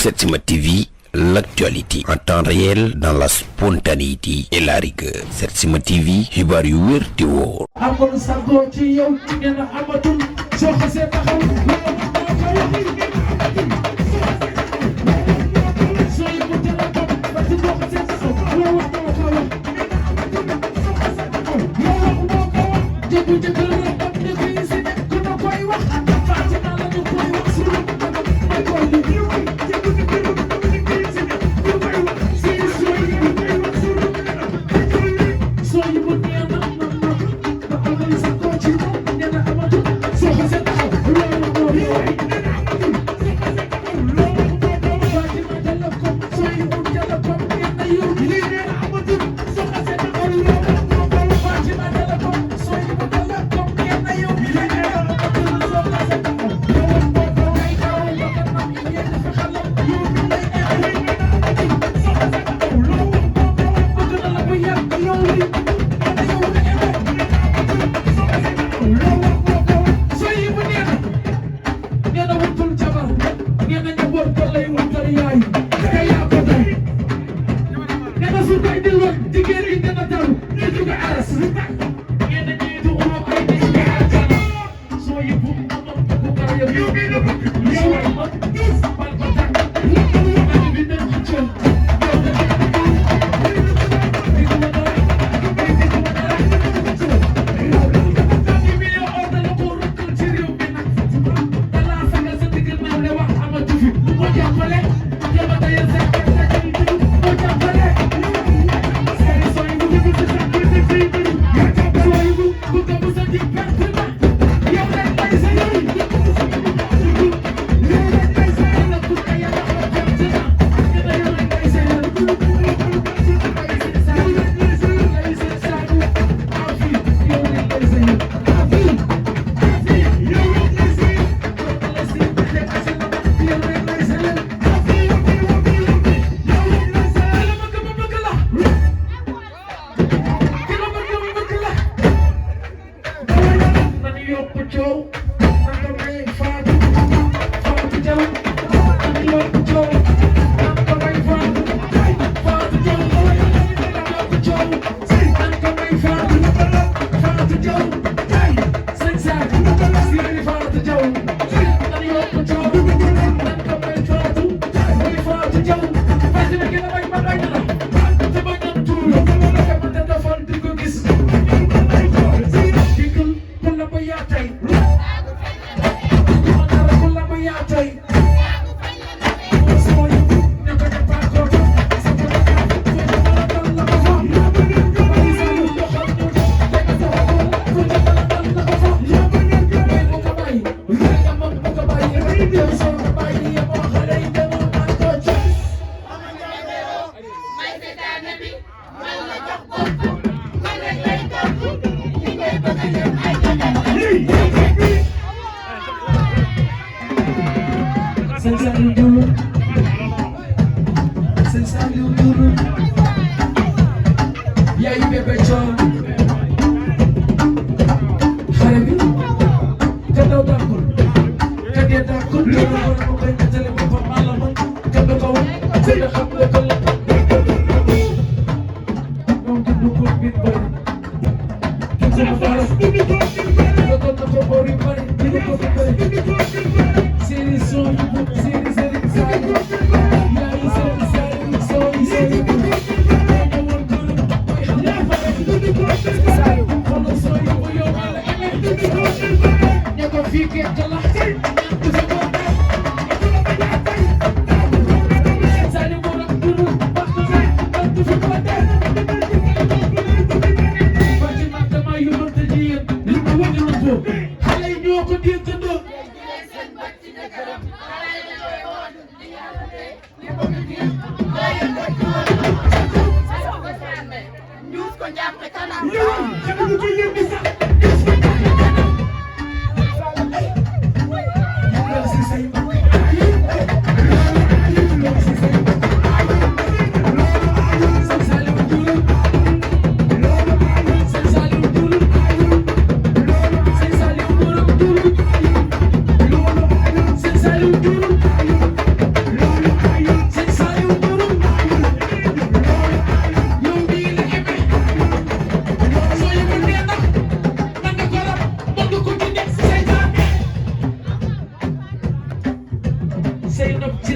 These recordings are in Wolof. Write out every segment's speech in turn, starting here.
Setsima TV, l'actualité en temps réel dans la spontanéité et la rigueur. Setsima TV, xibaar yu wér te wóor. amul sago ci yow nee na amatul soo xasee taxaw soo yëngu téléphone ba ci boo xasee taxaw loo wax dama ko wax jëgu jëgu la am dëgg yi si nekk ku na koy wax Fatima la ñu koy wax su ma koy li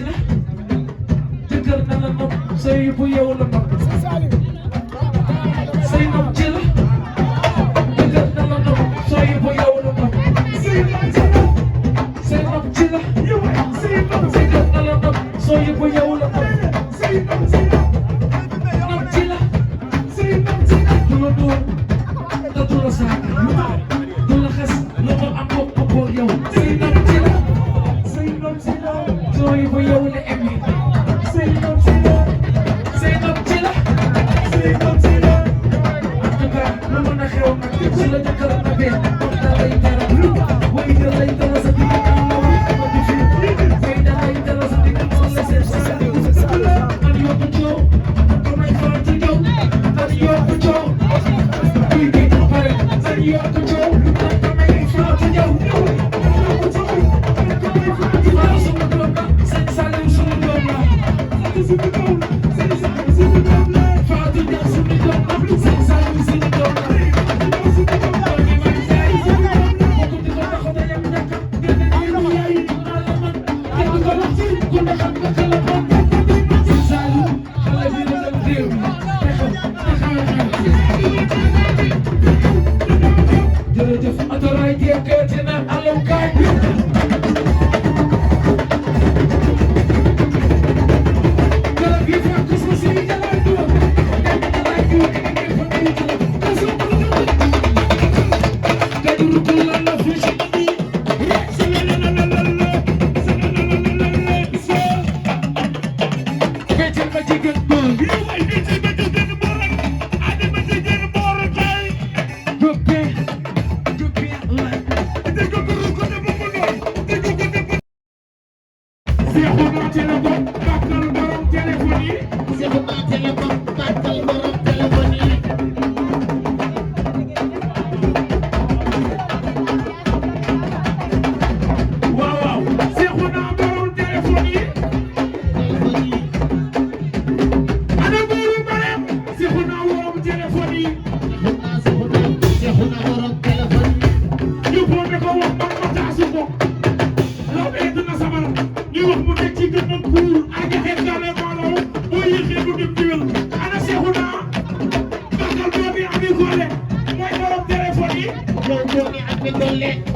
la jëkkër na la nopp sëy bu yow la nopp sëy nopp ci la jëkkër na la nopp sëy bu yow la nopp sëy nopp ci la jëkkër na la nopp sëy bu yow la nopp nopp ci la du la dóor te du la saaga du la xas lu mu am bokk ko yow sëy nopp ci la sëy bu yow la emi sëy nopp ci la en tout cas lu mën a xew nag su la jëkkër na bee wax da lay dara way da lay dara sa digg la wax ma di fi way da lay dara sa digg la seen sa man yokku coow damay faral ci ñëw man yokku coow kuy gi pare man yokku coow damay faral ci ñëw waaw sama doom la sëñ Saliou sama doom la Fatou Dia suñu doom la sëñ Saliou suñu doom la jërëjëf atoray jekkati na alaw kaay garab yi fa ko si jalay do jalay do kaduru ko la la fi ci Betel ma jigéen boor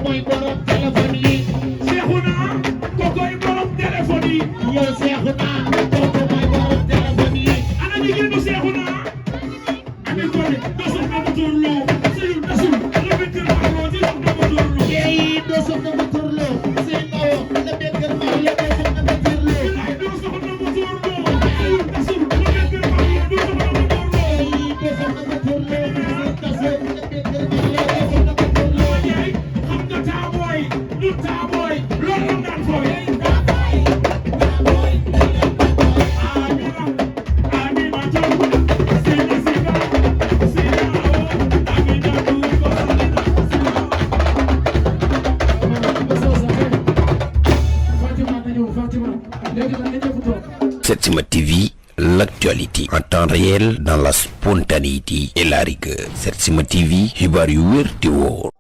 mooy borom téléphone yi. Seexuna kookoy borom téléphone yi. yow Seexuna kooku mooy borom téléphone yi. ana jigéenu Seexuna ami kole dosul na mu turloo seyul dosul la bitir marloo ci dosul na mu turloo yeey dosul na mu turloo sey ndaw la bitir marloo dosul na mu turloo ay dosul na mu turloo seyul dosul la bitir marloo dosul na mu turloo yeey dosul na mu turloo dosul la bitir marloo dosul na mu turloo yeey xam nga taaboy ñu taaboy loolu la daan fooy Setsima TV, l'actualité en temps réel dans la spontanéité et la rigueur. Setsima TV, xibaar yu wér te wóor.